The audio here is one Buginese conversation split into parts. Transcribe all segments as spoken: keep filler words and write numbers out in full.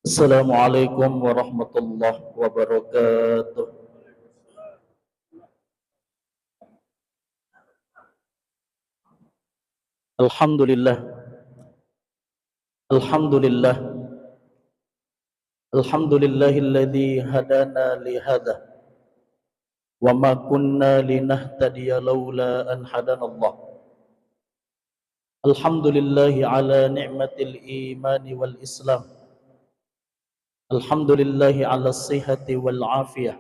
Assalamualaikum warahmatullahi wabarakatuh. Alhamdulillah. Alhamdulillah. Alhamdulillahilladzi hadana lihada. Wa ma kunna linahtadiya laula an hadanallah. Alhamdulillahi ala ni'matil imani wal islam. Alhamdulillahi ala sihati wal afiyah.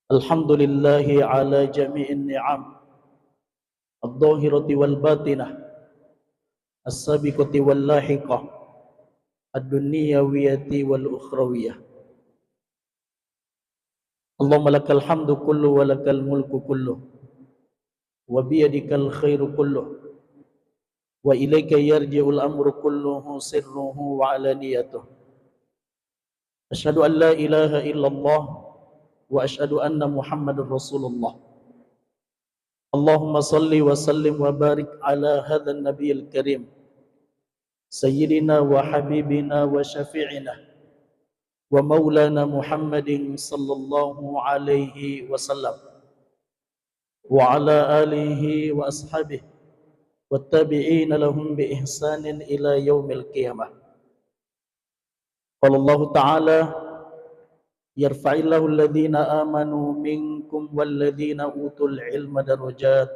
Alhamdulillahi ala jami'in ni'am. Adh-dhahirati wal batinah. As-sabiqati wal lahiqah. Ad-dunyawiyati wal ukhrawiyah. Allahumma lakal hamdu kullu wa lakal mulku kullu. Wa biyadikal khairu kullu. Wa ilaika yarji'ul amru kulluhu sirruhu wa alaniyatuh. Asyhadu an la ilaha illallah wa asyhadu anna Muhammadar Rasulullah. Allahumma salli wa sallim wa barik ala hadzan nabiyil karim. Sayyidina wa habibina wa syafi'ina wa maulana Muhammadin sallallahu alaihi wasallam. Wa ala alihi wa ashabihi wa tabi'ina lahum bi ihsanin ila yaumil qiyamah. Qala Allahu ta'ala, "Yarfa'illahu alladhina amanu minkum walladhina utul ilma darajat."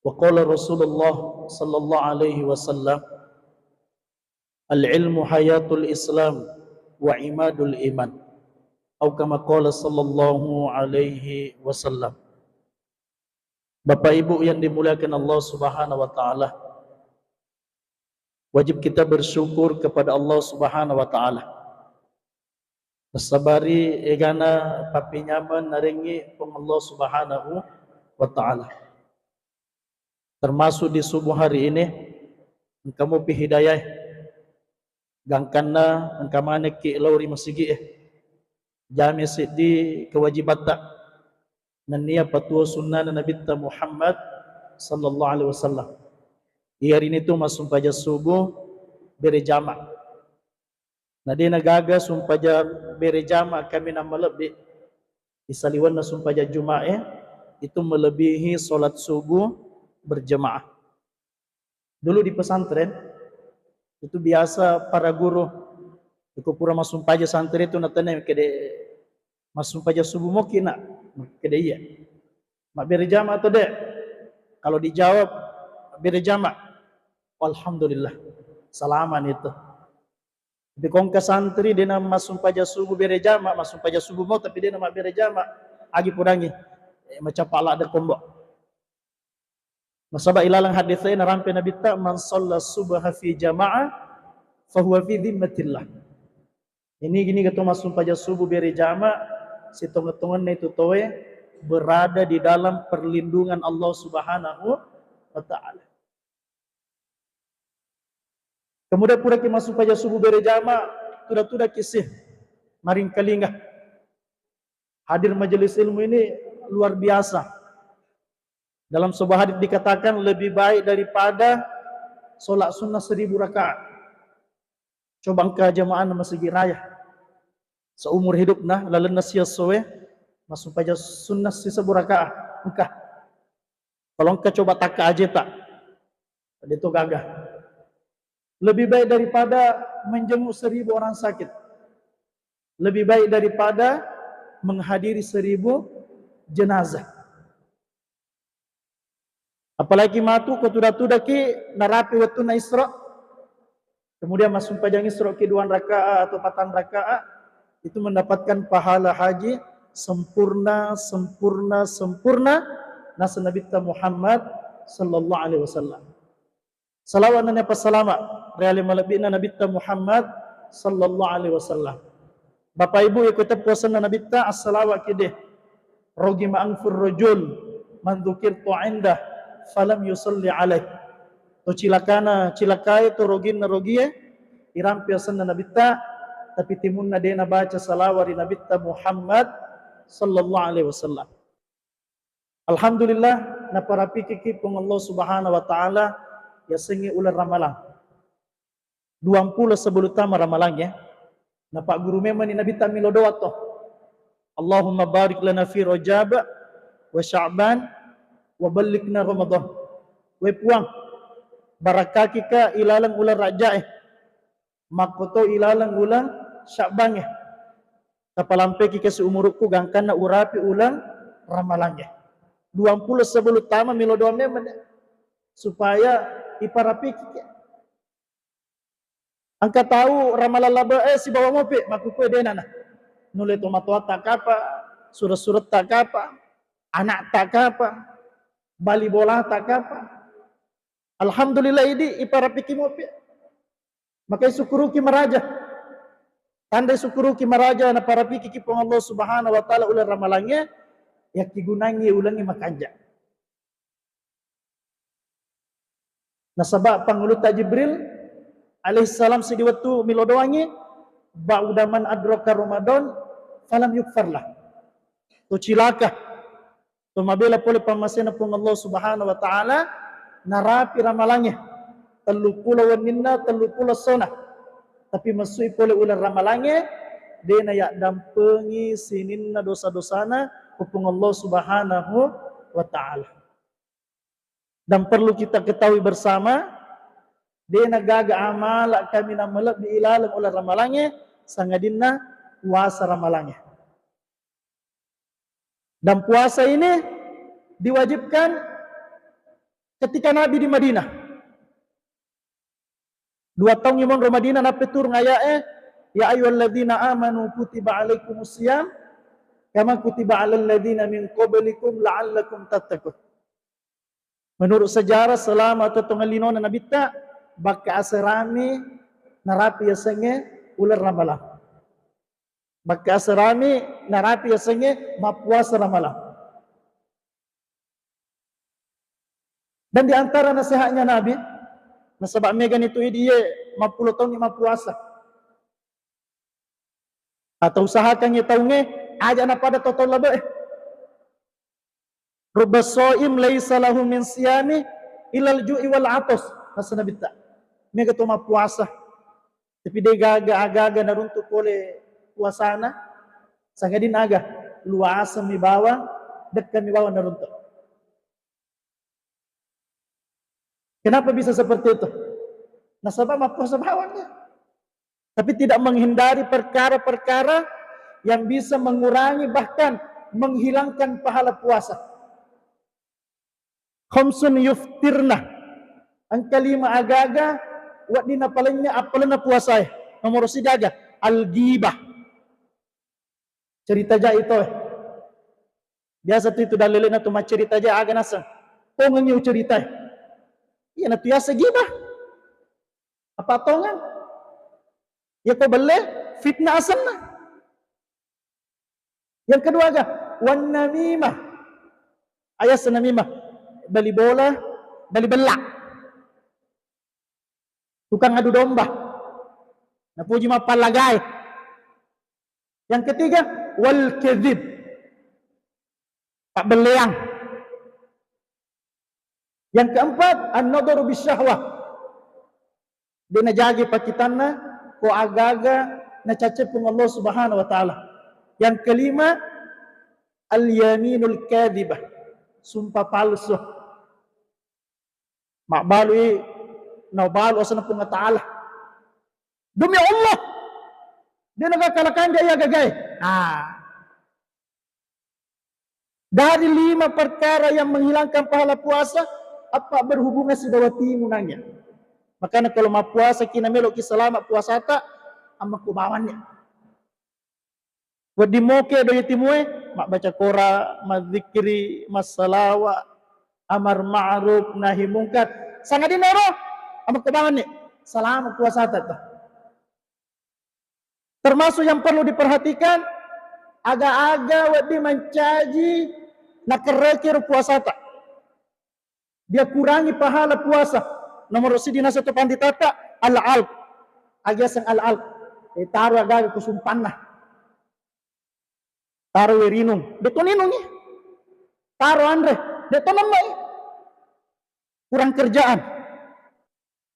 Wa qala Rasulullah sallallahu alaihi wasallam, "Al-ilmu hayatul Islam wa imadul iman." Au kama qala sallallahu alaihi wasallam. Bapak Ibu yang dimuliakan Allah Subhanahu wa Ta'ala, wajib kita bersyukur kepada Allah Subhanahu wa Ta'ala. Nasabari egana pappinyameng narengngi Puang Allah Subhanahu wa Ta'ala. Termasuk di subuh hari ini, engka mupi hidayah, gangkanna engka manekki lao ri masigi e. Jami siddi kewajibatta. Nennia patuo sunnana Nabitta Muhammad sallallahu alaihi wasallam. Iyarini tu massumpajang subuh bere jama. Na de nagaga sumpajang bere jama kaminang malebbi. Isaliwenna sumpajang Juma'e, itu melebihi sholat subuh berjamaah. Dulu di pesantren, itu biasa para guru, iko pura massumpajang santri itu natanya kede massumpajang subuh moki nak, kede iya. Mabbere jama atau dek? Kalau dijawab, mabbere jama. Alhamdulillah, salama ni itu. Tapi ko engka santri dena massumpajang subuh bere jama, massumpajang subuh mo tapi dena mabbere jama, agi pudangi, eh, macapa ladde kombo. Nasaba ilalang hadis e narampe Nabitta, "Man shalla subha fi jama'ah fahuwa fi dhimmatillah." Ini gini ketu massumpajang subuh bere jama, sitongeng-tongenna itu toe berada di dalam perlindungan Allah Subhanahu wa Ta'ala. Kemudian puraki massumpajang subuh bere jama, tuda-tuda kisi maringkalinga. Hadir majelis ilmu ini luar biasa. Dalam sebuah hadis dikatakan lebih baik daripada sholat sunnah seribu rakaat. Coba engka jamaah masigi raya seumur hidupna lalenna siessoe massumpajang sunnah sisebbu rakaat. Engka. Kalau engka coba takka ajeta. Tadi itu gagah. Lebih baik daripada menjenguk seribu orang sakit. Lebih baik daripada menghadiri seribu jenazah. Apalagi matu ko tuda-tudaki narapi wettunna Isra. Kemudian massumpajang Isra ki dua rakaat atau patang rakaat, itu mendapatkan pahala haji sempurna, sempurna, sempurna nasa Nabitta Muhammad sallallahu alaihi wasallam. Salawat nennia passalama ri ale malebbi'na Nabitta Muhammad sallallahu alaihi wasallam. Bapak Ibu, iko teppu asenna Nabitta, assalawat kede. Rogima anfur rajul man dzukirtu indah falam yusalli alaih. To cilakana, cilakae to roginna rogie, irampe asenna Nabitta, tapi timunna dena baca salawat ri Nabitta Muhammad sallallahu alaihi wasallam. Alhamdulillah, naparapikiki Puang Allah Subhanahu wa Ta'ala yasengnge uleng Ramalang. Duampulo sebelum tama Ramalang ya. Napagguru memang ni Nabi ta milo doa to. Allahumma barik lana fi Rajab wa Sya'ban wa ballighna Ramadan. We Puang, barakaki ka ilaleng ulang Rajab e. Makkoto ilaleng ulang Sya'ban e. Tapalampeki ke seumurukku gangkanna urapi ulang Ramalang e. Duampulo sebelum tama milo doa memang ya. Supaya iparapiki ke. Engka tau ramalang labe'e sibawa mopi, makkukue dena na. Nulle tomatoatta kapa, sureng-suretta kapa, anakta kapa, bali bolata kapa. Alhamdulillah idi iparapiki mopi. Maka isukkuruki maraja. Tanda isukkuruki maraja naparapikiki Puang Allah Subhanahu wa Ta'ala uleng ramalangnge, yakkigunangngi ulengnge makanja. Nasaba pangulutta Jibril alaihissalam sidi wettu milo doangngi, ba'da man adraka Ramadan falam yukfarlah. To cilaka, to mabela pole pammasena Puang Allah Subhanahu wa Ta'ala, narapi ramalangnge, telluppulo wenninna, telluppulo essona, tapi messui pole uleng ramalangnge, dena yaddampengi sininna dosa-dosana ko Puang Allah Subhanahu wa Ta'ala. Dan perlu kita ketahui bersama, dena gaga amala kaminang malebbi ilaleng uleng ramalangnge, sangadinna puasa ramalangnge. Dan puasa ini diwajibkan ketika Nabi di Madinah. Dua taung imonro Madinah, nappe turung aya'e, "Ya ayyuhalladzina amanu kutiba alaikumus siyam kama kutiba alal ladzina min qablikum la'allakum tattaqun." Menurut sejarah, selama tongeng linona Nabitta, bakka aserami narapi yasengnge uleng Ramalang. Bakka aserami narapi yasengnge mappuasa Ramalang. Dan di antara nasihatnya Nabi, nasaba megani tu idi ye mappulo taunni mappuasa. Atau usahakan ye taungnge aja napada to taung labe'e. Rubba shaim laisa lahu min siyami ilal ju'i wal atas. Nasa Nabitta. Mega to mappuasa. Tapi de gaga aga-aga naruntu pole puasana. Sangadin aga luaseng mi bawang, dekkang mi bawang naruntu. Kenapa bisa seperti itu? Nasaba mappuasa bawang ya. Tapi tidak menghindari perkara-perkara yang bisa mengurangi bahkan menghilangkan pahala puasa. Khamsun yuftirna. Engka lima agaga wedding napalenya appalenna puasae. Nomor sidaga, al-ghibah. Cerita jai to. Biasa tu itu dalle'na tu maccerita jai aga naseng. Tongengi uceritai. Iya natu yaseng ghibah. Apa tongang? Ya ko belle fitnah asenna. Yang kedua aga, wan namimah. Ayaseng namimah, bali bola, bali bella. Tukang adu domba. Napuji mappallagai. Yang ketiga, wal kadzib. Pabbelleang. Yang keempat, an-nadharu bisyahwah. De najagi pakkitanna ko aga-aga nacacce Puang Allah Subhanahu wa Ta'ala. Yang kelima, al-yaminul kadzibah. Sumpah palsu. Mabbalui, nabalu asenna Puang Ta'ala. Demi Allah, de nagakkalakang dia gagae. Ah. Dari lima perkara yang menghilangkan pahala puasa, apa berhubungan sibawa timunannya. Makanya kalau mau puasa kina melo ki selamat puasata, amma ku bawannya. Wedding moke do yatimue, mabbaca Qur'an, madzikri, massalawa, amar ma'ruf, nahi mungkar. Sangadinna ero, amakko bangenni, salama puasata to. Termasuk yang perlu diperhatikan, aga-aga wedding mancaji nakerreki ro puasata. Dia kurangi pahala puasa. Nomor siji nasa to panditata, al-alq. Aga yaseng al-alq. Eh, taro aga-aga kusumpanna. Taro we rinung. De to ninungi. Taro anre. De to nemmai. Kurang kerjaan.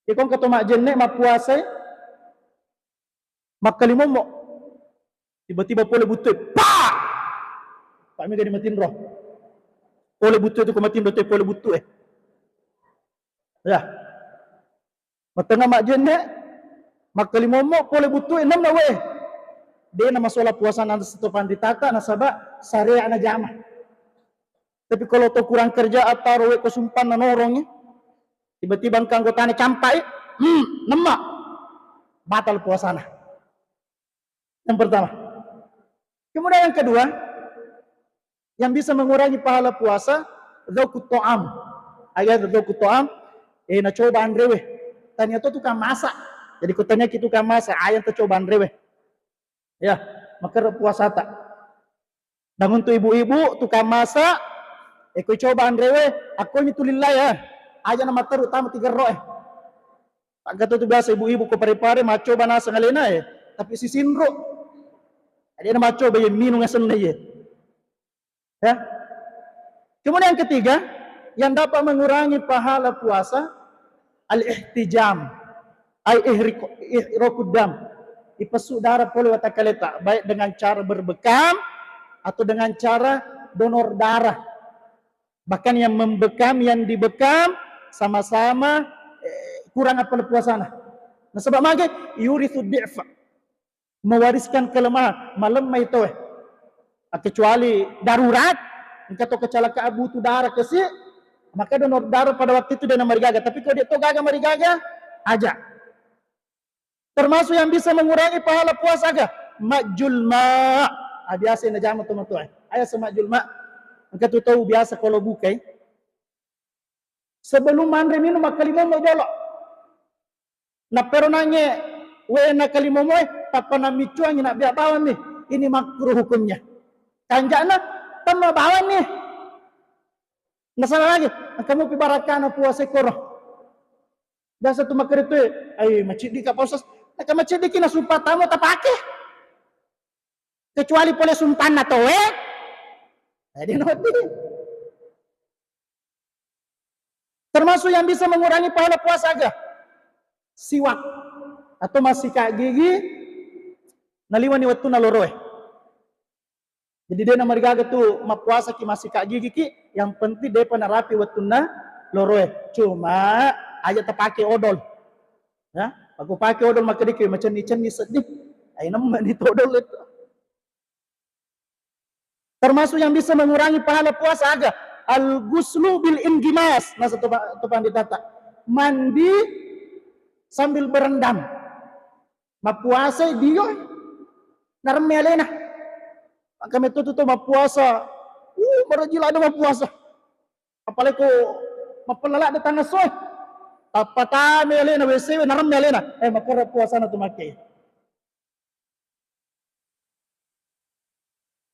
Iko engka to majjenne mappuasai, Makkalimommo. Tiba-tiba pole buttue, pa! Pa mega di matinro. Pole buttue tu ko matinro te pole buttue. Ya. Matengnga majjenne, makkalimommo pole buttue, nemna we. De na masola puasana seto panditata nasaba syariat najama. Tapi kalau to kurang kerja atau we ko sumpanna norongi, tiba-tiba engka anggotana campai, hmm, nemma. Batal puasana. Yang pertama. Kemudian yang kedua, yang bisa mengurangi pahala puasa, dzauqut ta'am. Ayat dzauqut ta'am, eh, nacoba anrewe. Tania to tukang masak. Jadi kutanya ki tukang masak, ayat to coba anrewe. Ya, makerre puasata. Dan untuk ibu-ibu tukang masak, eh, ko coba anrewe, akko mi tu lillah ya. Aja na matteru tama tigerro eh. Paggato tu biasa ibu-ibu ko Pare-Pare, maccoba naseng alena e, tapi sisinro. Jadi na maccoba ye minung asenna ye. Ya. Kemudian yang ketiga, yang dapat mengurangi pahala puasa, al-ihtijam. Ai ihriq-, ihraqud dam. Ipessu darah pole watakkaleta, baik dengan cara berbekam atau dengan cara donor darah. Bahkan yang membekam, yang dibekam sama-sama, eh, kurang apa puasana. Nasaba mage yuritsu di'fa. Mewariskan kelemahan, malemmai toe. Ah, kecuali darurat, engka to kecelakaan butuh darah kesi, maka donor darah pada waktu itu de na marigaga. Tapi kalau de to gaga marigaga, aja. Termasuk yang bisa mengurangi pahala puasa aga? Majjul ma. Ah, biasa najama tomatoa. Aja semajjul ma. Engka tu tau biasa kalau bukai. Sebelum manre minum makkalimommo jolo. Nappero nange we nakkalimommo e, tappa namiccuangi nabbiak bawang mi. Ini makruh hukumnya. Kanjana temma bawang ni. Nasala lagi, engka mupi barakana puasa koro. Biasa tu makkeda tu, ai maciddi ka Pak Ustaz. Naka maciddi ki nasumpa tamo tapake. Kecuali pole sumpanna toe. Jadi nodi. Termasuk yang bisa mengurangi pahala puasa aga? Siwak atau massika gigi naliwani wettunna loroe. Jadi de namarigaga tu mappuasa ki massika gigi ki, yang penting depa narapi wettunna loroe. Cuma aja tapake odol. Ya, aku pake odol makkediki macenni-cenni seddi. Ai nemmani tu odol itu. Termasuk yang bisa mengurangi pahala puasa aga? Al-ghuslu bil inggimas. Nah, satu pa-, tu panditata. Mandi sambil berendam. Mappuasa dio naremme alena. Maka metto tu mappuasa. Uh, maraji lada mappuasa. Apalagi ko mapella lada tangasoe. Tappa tame alena W C we naremme alena. Eh, makerre puasana tu makke.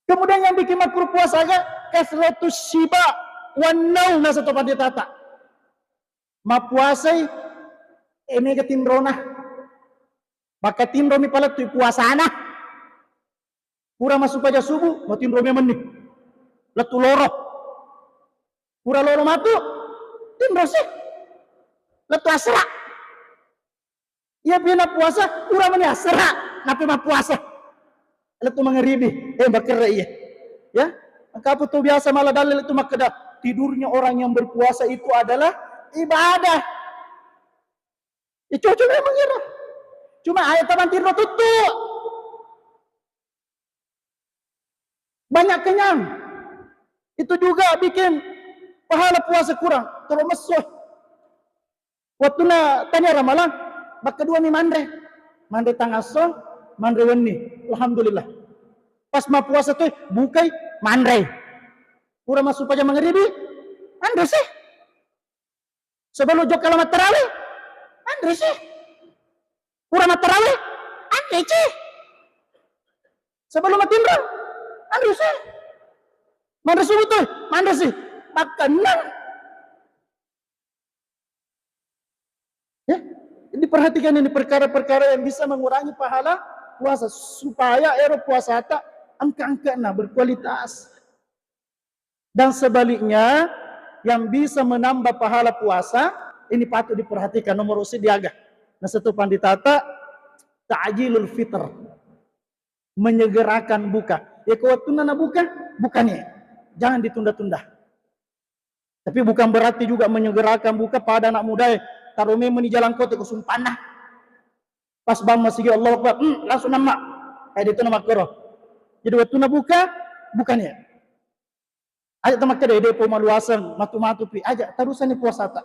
Kemudian yang bikin makruh puasa aga? Kasratus syiba wan naum, nasa to panditata. Mappuasai, eh, mega tinrona. Maka tinromi palettu puasana. Pura massu paja subuh, matinro memenni. Lettu loro. Pura loro matu, tinro si. Lettu asera. Iya pi nappuasa, pura mani asera, nape mappuasa. Lettu mangaribi, eh, makerre iya. Ya, engka apa tu biasa malah dalil itu makkeda, tidurnya orang yang berpuasa itu adalah ibadah. Ya, cocok memang iro. Cuma ayat taman tinro tuttu. Banyak kenyang. Itu juga bikin pahala puasa kurang. Terus messo. Wattunna tania Ramalang, makkedua mi manre. Manre tangasso, manre wenni. Alhamdulillah. Pas mappuasa tu bukai, manre. Pura massu paja mangaribi, manre si. Sebelum jokka lao mattarawe, anre si. Pura mattarawe, anre si. Sebelum matinro, anre si. Manre subuh tu, manre si. Makkennang. Ya, jadi perhatikan ini perkara-perkara yang bisa mengurangi pahala puasa supaya ero puasata angka-angkana berkualitas. Dan sebaliknya, yang bisa menambah pahala puasa, ini patut diperhatikan, nomor usi diaga. Nah, satu panditata, Ta'jilul fitr. Menyegerakan buka. Ya, ko wettunna nabuka, bukani. Jangan ditunda-tunda. Tapi bukan berarti juga menyegerakan buka pada anak muda, eh, taro memang ni jalangkote ko sumpanna. Pas bang masigi Allahu Akbar, hmm, langsung namma. Kayak itu nama koro. Jadi wettunna buka, bukani. Aja tamakkeda, "Ede po maluaseng, matu-matu pi." Aja, terusani puasata.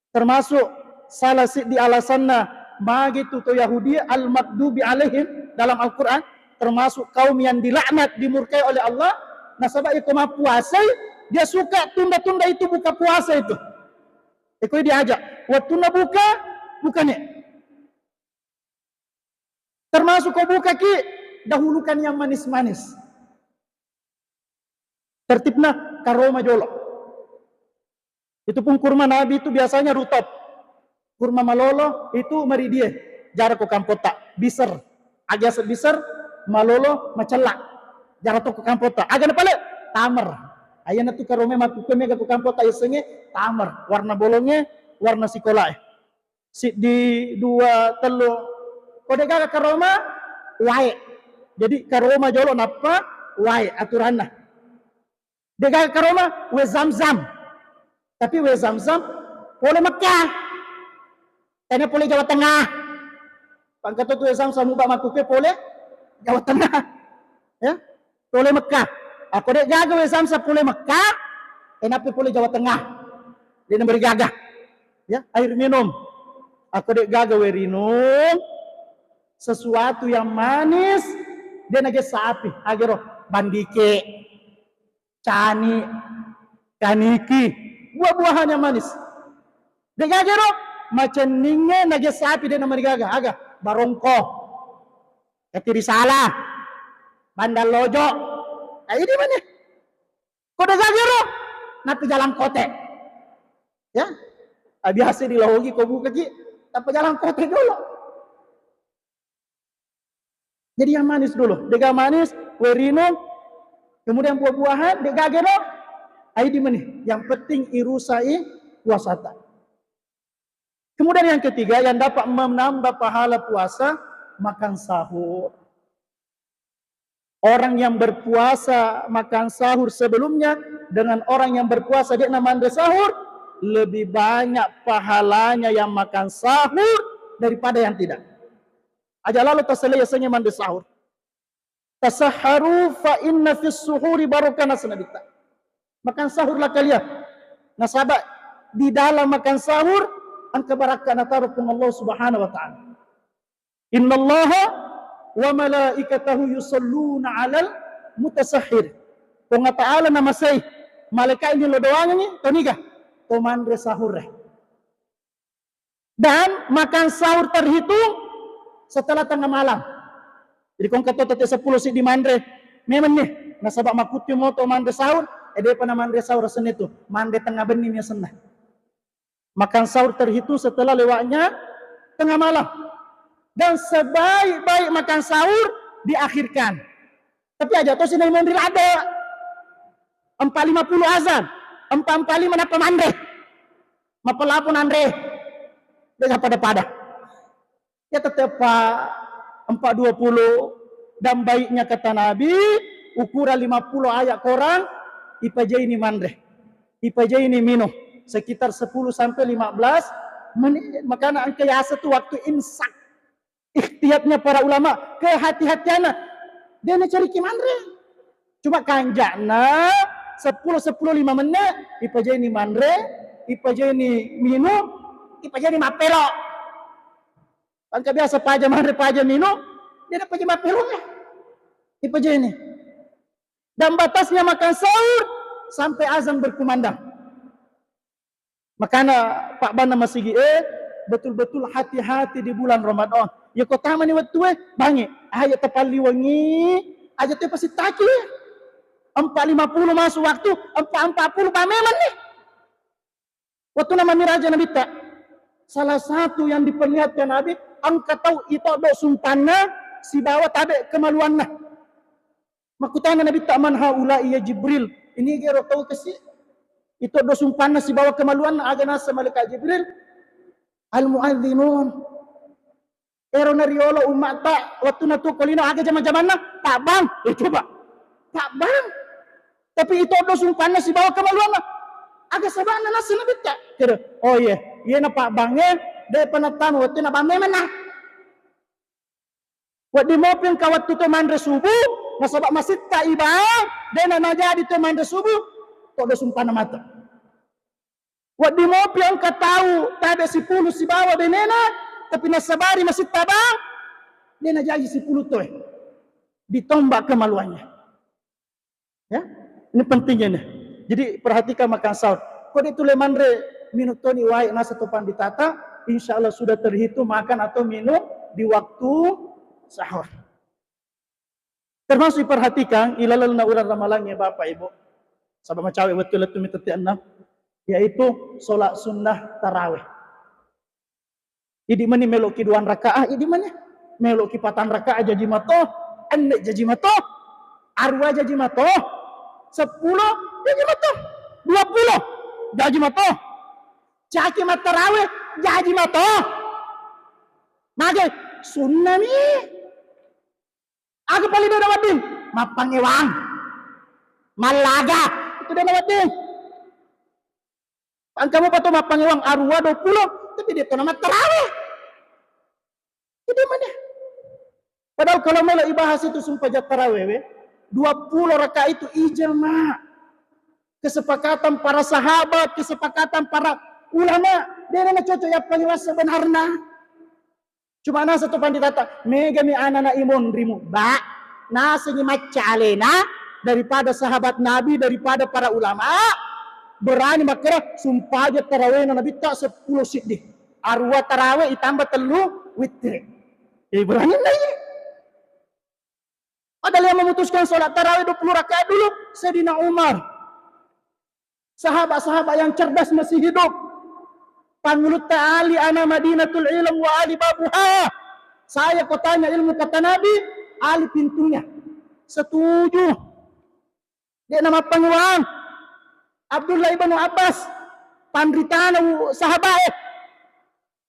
Termasuk salah siddi alasanna magi tu to Yahudi al-maghdubi alaihim dalam Al-Quran, termasuk kaum yang dilaknat, dimurkai oleh Allah. Nasaba iko mappuasai, dia suka tunda-tunda itu buka puasa itu. Iko diajak, wettunna buka, bukani. Termasuk ko bukaki, dahulukan yang manis-manis. Tertibna karoma jolo. Itu pun kurma Nabi itu biasanya rutop. Kurma malolo itu maridie. Jara ko kampota, biser. Aga yaseng biser, malolo, macella. Jara to ko kampota. Aga na pale? Tamar. Ayana tu karoma makkukue mega ko kampota yasengnge tamar. Warna bolongnge, warna sikolae. Siddi, dua, tellu. Ko de'gaga karoma, wae. Jadi karoma jolo nappa wae aturanna. De'gaga karoma, wae Zam-Zam. Tapi wae Zam-Zam pole Mekkah. Tania pole Jawa Tengah. Pangkato tu wae Zam-Zam uba makkukue pole Jawa Tengah. Ya. Pole Mekkah. Ako de'gaga wae Zam-Zam pole Mekkah, enappi pole Jawa Tengah. De'na marigaga. Ya, air minum. Ako de'gaga wae rinung sesuatu yang manis, de' nagessa api. Agero, bandike, cani, kaniki, buah-buahan yang manis. De'gaga ro, macenningnge nagessa api, de'na marigaga. Aga, barongko. Katirisala, bandallojo. Eh, ini mana? Ko de'gaga ro, nappi jalangkote. Ya, ah, biasa dilaogi ko bukaki, tappa jalangkote dulu. Jadi yang manis dulu, de'gaga manis, wae rinung, kemudian buah-buahan, de'gaga ro, aidi meni. Yang penting irusai puasata. Kemudian yang ketiga yang dapat menambah pahala puasa, makan sahur. Orang yang berpuasa makan sahur sebelumnya dengan orang yang berpuasa de'na manre sahur, lebih banyak pahalanya yang makan sahur daripada yang tidak. Aja lalo tasalai yasengnge manre sahur. Tasahharu fa inna fis suhuri barokah, naseng Nabitta. Makan sahurlah kalian. Nasaba di dalam makan sahur engka barakka nataro Puang Allah Subhanahu wa Ta'ala. Innallaha wa malaikatahu yusalluna 'alal mutasahhir. Puang Ta'ala namasei malaika ini lo doangengi toniga, to manre sahurre. Dan makan sahur terhitung setelah tengah malam. Jadi ko engka to tette seppulo siddi manre, memang nih, nasaba makutti moto manre sahur, eh, de'pa na manre sahur asenna tu, manre tengah benni mi asenna. Makan sahur terhitung setelah lewatnya tengah malam. Dan sebaik-baik makan sahur diakhirkan. Tapi aja to sinai monri ladde. Empat lima puluh azan, empat empat lima nappa manre. Mapelapo nanre. De'ga pada-pada. Ya teteppa empat dua puluh. Dan baiknya kata Nabi, ukuran lima puluh ayat Quran, ipajaini manre. Ipajaini minum. Sekitar sepuluh sampai lima belas menit. Makana engka yaseng tu waktu imsak. Ikhtiyatnya para ulama, kehati-hatianna. De'na cariki manre. Cuma kanja'na seppulo, seppulo lima menit, ipajaini manre, ipajaini minum, ipajaini mappelo. Engka biasa paja manre, paja minum, de'na paja mappelo ya. Ipajaini. Dan batasnya makan sahur sampai azan berkumandang. Makana pabbanna masigi e, betul-betul hati-hati di bulan Ramadan. Ya ko tamani wettue, bangi. Aja tapalliwengi, aja te pasittaki. Empat lima puluh masuk waktu, empat empat puluh ba memang nih. Waktu nama miraja Nabitta, salah satu yang diperlihatkan Nabi, engka tau itoddo sumpanna sibawa tabe kemaluanna. Makkutana Nabitta, "Man haula'i ya Jibril?" Ini gero tau kesi. Itoddo sumpanna sibawa kemaluanna, aga naseng malaikat Jibril, "Al-mu'adzinun." Ero na riolo umma'ta wettunna tu ko lino aga jama-jamanna? Pabbang. Eh, coba. Pabbang. Tapi itoddo sumpanna sibawa kemaluanna. Aga saba'na naseng Nabitta? Kira, oh iya, iyena pabbangnge, de'pa nattama wettu nabang memenna. Wedding mopi engka wettu to manre subuh, nasaba masitta ibang, de'na najadi to manre subuh, toddo sumpanna mate. Wedding mopi engka tau tabe sipulung sibawa benena, tapi nasabari masitta bang, de najaji sipulung toe. Ditombak kemaluannya. Ya, ini pentingnya nih. Jadi perhatikan makan sahur. Ko de tule manre, minum toni wae, nasa to panditata, insya Allah sudah terhitung makan atau minum di waktu sahur. Termasuk diperhatikan ilalenna uleng Ramalang ya Bapak Ibu. Saba macawe wettu lettu mi tette enam, yaitu sholat sunnah tarawih. Idi meni meloki duang rakaat, idi meni meloki patang rakaat jaji mato, enne jaji mato, arua jaji mato, seppulo jaji mato, dua puluh jaji mato. Caki mattarawe jaji mato. Mage sunnami. Aga pale de nawedding? Mappangewang. Mallaga. Itu de nawedding. Engka mopa to mappangewang arua dua puluh, tapi de to namattarawe. Jadi mana? Padahal kalau melo ibahas itu sumpajang tarawe we, dua puluh rakaat itu ijma. Kesepakatan para sahabat, kesepakatan para ulama, de na cocok ya pangewang sebenarna. Cuma nasa tu panditata, megami anana imonrimu, ba, nasengi macca alena daripada sahabat Nabi, daripada para ulama, berani makkeda sumpajang tarawena Nabitta seppulo siddi. Arua tarawe itambah tellu witri. Eh, berani nai. Padahal yang memutuskan sholat tarawih dua puluh rakaat dulu, Sayyidina Umar. Sahabat-sahabat yang cerdas masih hidup. Pangulutta Ali ana Madinatul Ilm wa Ali babuha. Saya kotanya ilmu, kata Nabi, Ali pintunya. Setuju. De namappangewang. Abdullah ibnu Abbas, panritana u-, sahabat, eh.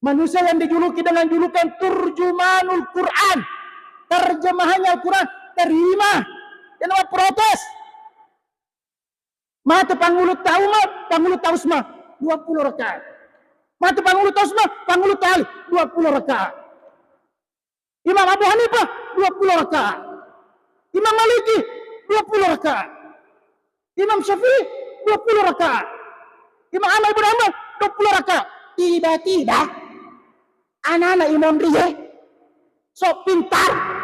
Manusia yang dijuluki dengan julukan turjumanul Quran. Terjemahannya Al-Quran. Terima. De namapprotes. Mate Pangulutta Umar, Pangulutta Usman, dua puluh rakaat. Mate Pangulutta Usman, Pangulutta Ali, dua puluh rakaat. Imam Abu Hanifah, dua puluh rakaat. Imam Maliki, dua puluh rakaat. Imam Syafi'i, dua puluh rakaat. Imam Ahmad ibn Hanbal, dua puluh rakaat. Tiba-tiba, anak-anak Imam Rie, sok pintar.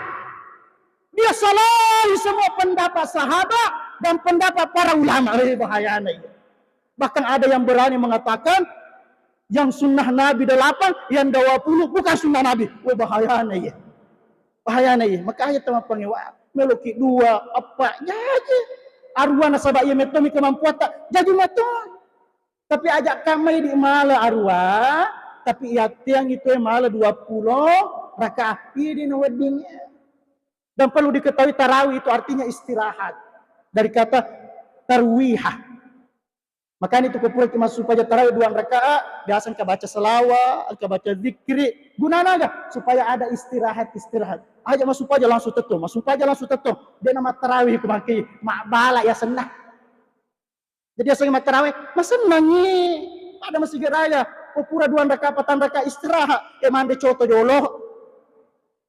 Dia salahi semua pendapat sahabat dan pendapat para ulama. Eh, bahayana itu. Bahkan ada yang berani mengatakan, yang sunnah Nabi delapan, yang dua puluh bukan sunnah Nabi. Wah, bahayana iya. Bahayana iya. Maka aja teman pengewa, meloki dua, apa, jaji. Arwana sabak iya metomi kemampuan tak, jaji mato. Tapi ajak kamai di mala arwa, tapi iya tiang itu mala dua puluh rakaat. Ini weddingnya. Dan perlu diketahui, tarawih itu artinya istirahat. Dari kata tarwihah. Makanya itu, ko puraki massumpajang tarawih dua rakaat, biasa engka baca selawat, engka baca zikri. Gunana aga? Supaya ada istirahat-istirahat. Aja massumpajang langsung tettong, massumpajang langsung tettong. De namattarawi ko mangke, mabbala ya senna. Jadi aseng mattarawi, masenna ni. Pada masigi raya, ko pura dua rakaat, patang rakaat istirahat, eh, manre coto jolo.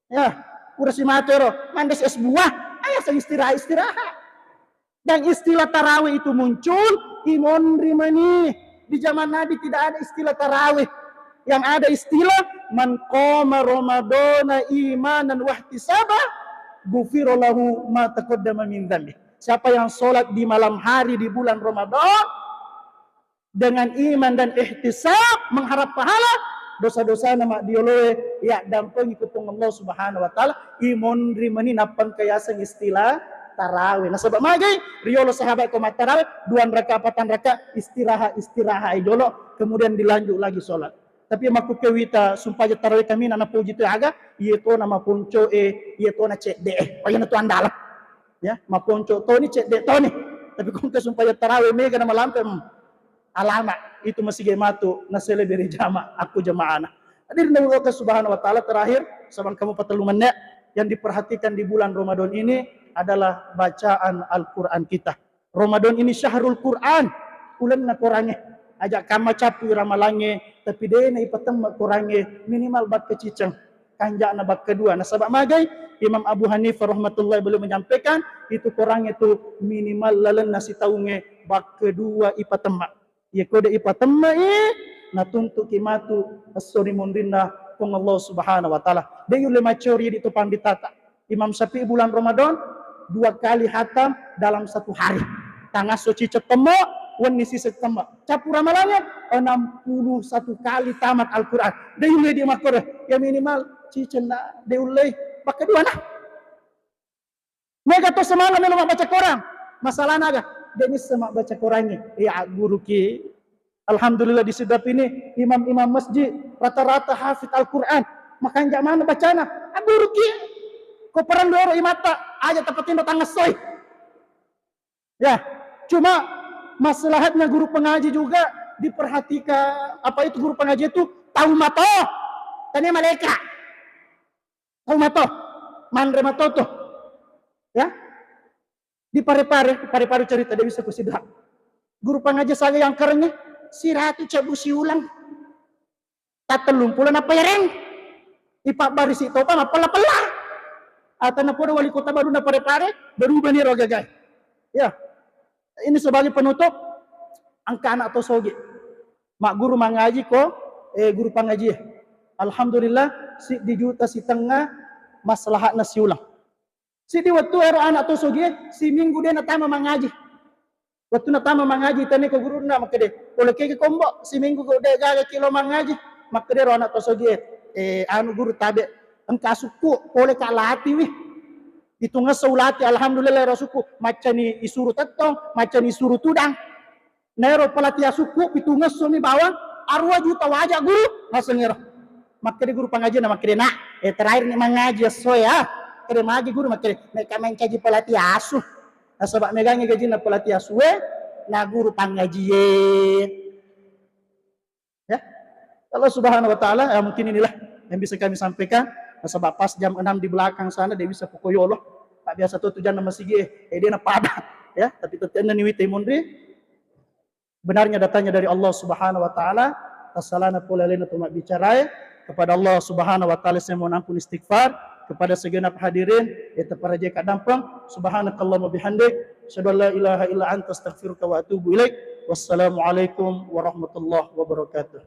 Ya, pura simatu ero, manre es buah, ayo aseng istirahat-istirahat. Dan istilah tarawih itu muncul, imonri mani. Di zaman Nabi tidak ada istilah tarawih. Yang ada istilah, "Man qama Ramadana imanan wahtisaba, ghufira lahu ma taqaddama min dzambi." Siapa yang sholat di malam hari di bulan Ramadan, dengan iman dan ihtisab, mengharap pahala, dosa-dosana maddioloe, ya dampengi ku Puang Allah Subhanahu wa Ta'ala, imonri meni nappangka yaseng istilah tarawih. Nasaba magai, riolo sahabat ko mattarawe, dua rakaat, patang rakaat, istirahat, istirahat jolo, kemudian dilanjut lagi sholat. Tapi makkukkewita sumpajang tarawih kami, na napoji tu aga, iye to na maponco e, iye to na cedde e, payana tu andala. Ya, maponco toni, cedde toni. Tapi kongka sumpajang tarawih mega na malampe, hmm. Alama, itu masih matu, nasele beri jama, aku jamaana. Hadirin Allah Subhanahu wa Ta'ala, terakhir, sabang kamu patellu menit, yang diperhatikan di bulan Ramadan ini adalah bacaan Al-Quran kita. Ramadan ini syahrul Quran, ulenna Korangnge. Aja kamma cappu ramalangnge, tapi dena ipatemme Korangnge, minimal bakke ciceng. Kanja'na bakke dua. Nasaba magai Imam Abu Hanifah rahmatullahi beliau menyampaikan, itu Korangnge tu minimal lalenna sitaungnge bakke dua ipatemme. Iya ko de ipatemmai, natuntuki matu esso ri munrinna Puang Allah Subhanahu wa Ta'ala. De yulle macori di tu panditata. Imam Syafi'i bulan Ramadan dua kali hatam dalam satu hari. Tangasso ciceng temmo, wenni siseng temmo. Cappu ramalangnge enam puluh satu kali tamat Al-Quran. De yulle di makkoro, ya minimal ciceng na de ulle bakke dua nah. Mega to semangat melo mabbaca Korang. Masalahna aga? De nisseng mabbaca Korangnge. Ya, agguruki. Alhamdulillah, di Sidrap ini imam-imam masjid rata-rata hafid Al-Quran. Makanja mana bacana? Agguruki. Ko perang doro imatta, aja tapatinro tangessoi. Ya, cuma masalahnya guru pengaji juga diperhatikan. Apa itu guru pengaji itu? Tahu mato. Tanya malaikat. Tau mato, manre mato to. Ya. Di Pare-Pare, Pare-Pare cerita, de bisa kusidra. Guru pangaji saya yang kerengnge, siratu cabu siulang. Tatellung pulo nappa yareng. Ipabbarisi topa mappella-pella. Atana podo wali kota baru na Pare-Pare, berubah nih rogagai. Ya. Ini sebagai penutup, engka anak to sogi. Magguru mangaji ko, eh, guru pangaji. Alhamdulillah, siddi juta sitengnga maslahatna siulang. Siddi wettu ero anak to sogi, siminggu de natama mangaji. Wettu natama mangaji, tani ko gurunna makkede, pole keke kombo, siminggu ko de gaga kilo mangaji. Makkede ro anak to sogi, eh, anu guru tabe, engka sukku, pole ka latiwi. Itu ngesso ulati, alhamdulillah, ero sukku, maccani isuru tettong, maccani isuru tudang. Naero pelatih asukku, pitu ngesso mi bawang, arua juta waja guru, naseng ero. Makkede guru pangajina, makkede, "Nak, eh, terakhir ni mangaji esso ya." Kede magi guru, makkede, "Meka mancaji pelatih asu." Nasaba megangi gajinna pelatih asue, na guru pangajie. Ya. Allah Subhanahu wa Ta'ala, ya, mungkin inilah yang bisa kami sampaikan. Nasaba pas jam enam di belakang sana, de bisa poko yolo. Tak biasa tu tujuan masigi, eh, eh, de napada. Ya, tapi tetap ni wita munri. Benarnya datangnya dari Allah Subhanahu wa Ta'ala. Tassalana pole alena tu mabbicarae. Kepada Allah Subhanahu wa Ta'ala saya mohon ampun, istighfar. Kepada segenap hadirin, ya, terperajai kadampeng. Subhanakallahumma bihamdik. Asyhadu an la ilaha illa anta, astaghfiruka wa atubu ilaik. Wassalamualaikum warahmatullahi wabarakatuh.